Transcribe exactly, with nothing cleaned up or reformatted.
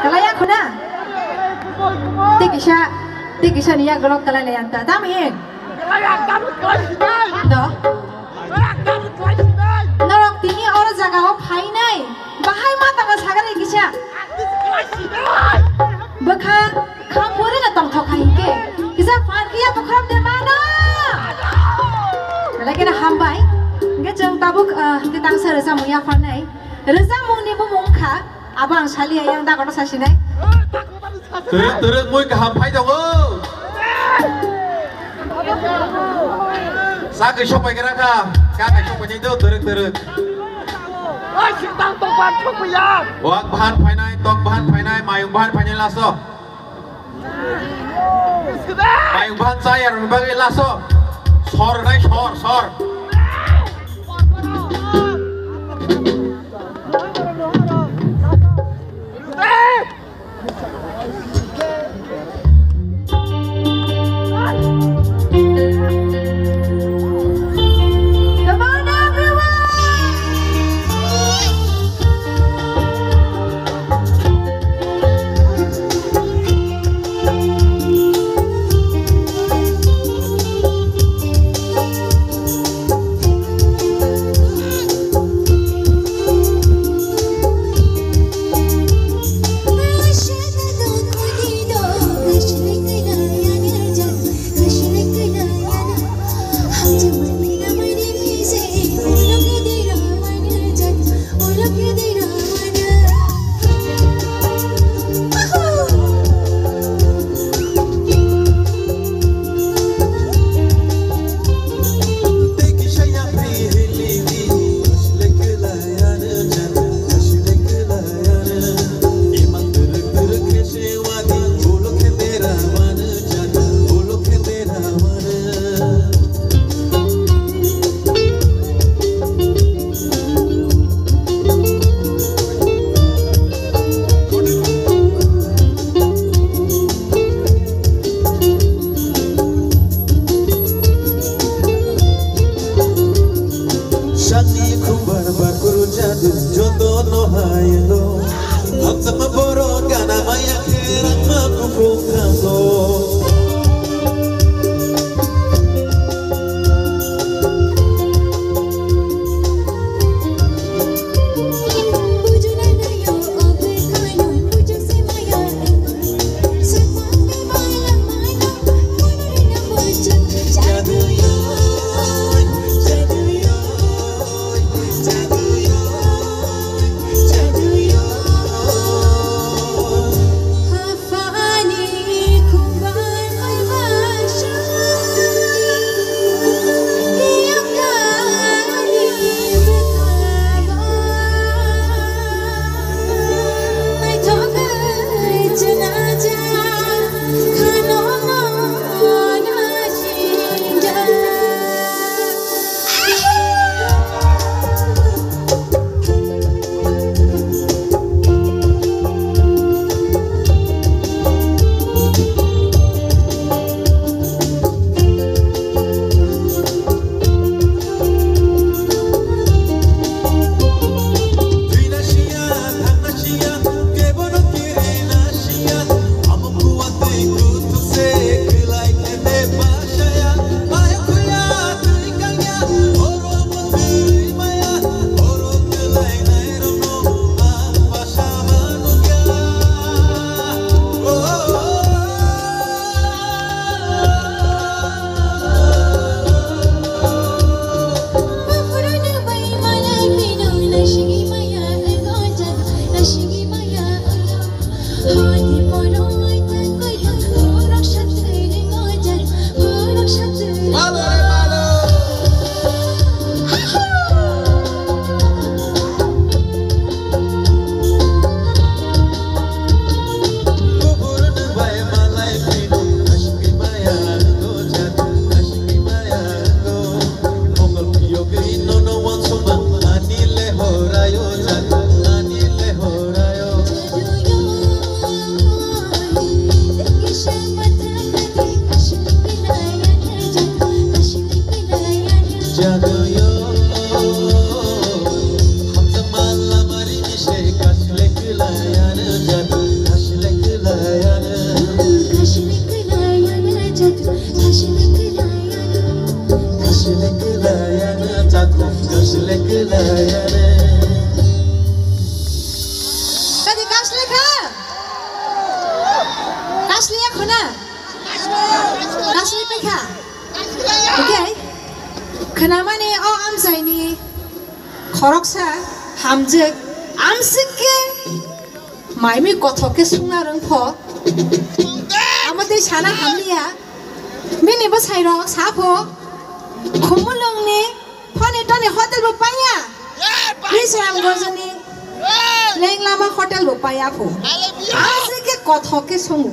Kalai ya khuna. Tei kisa, tei kisa ni ya golok kalai lai anta. Tamo hin. Do. Norok tini oro jaga o phainai. Bahai ma tamo sagari kisa. Bwkha kha puri na tongthok hai ke. Kisa phan kiya bukhram de mano. Lagi na hambai. Nge jeng tabuk, ah, kita angsa resa muya phanai. Rwchapmungni bumung wngkha, abo ang saliya, yang da kono sasinai. Twrwk twrwk mui kaham phai tongo. Sa khe sok pai gra kha, ka kai sok pai do twrwk twrwk. Oi, sitang tok ban sok ya. Wak bahan phainai, tok bahan phainai, mayung bahan phainai laso. Mayung bahan chaya rwni bagwi laso. Sor nai sor, sor. Come on, everyone! Sakni khumbar bakuru jadu joto no hayelo. Hamsama borok gana maya khe rangma kupung thango. Kadi kasle kha? Kasle ya khuna? Kasle pai kha? Okay. Khwnamani o amchaini khoroksa hamjwk amsik khe maimi kothok khe sungna rwng pho. Amo tei sana hamliya. Bini bwsai rok sa pho. Khumulwngni Phone toni hotel bo paiya. Bisram Gojani Lenglama hotel bo paiya pho. Aswk khe kothok khe songo.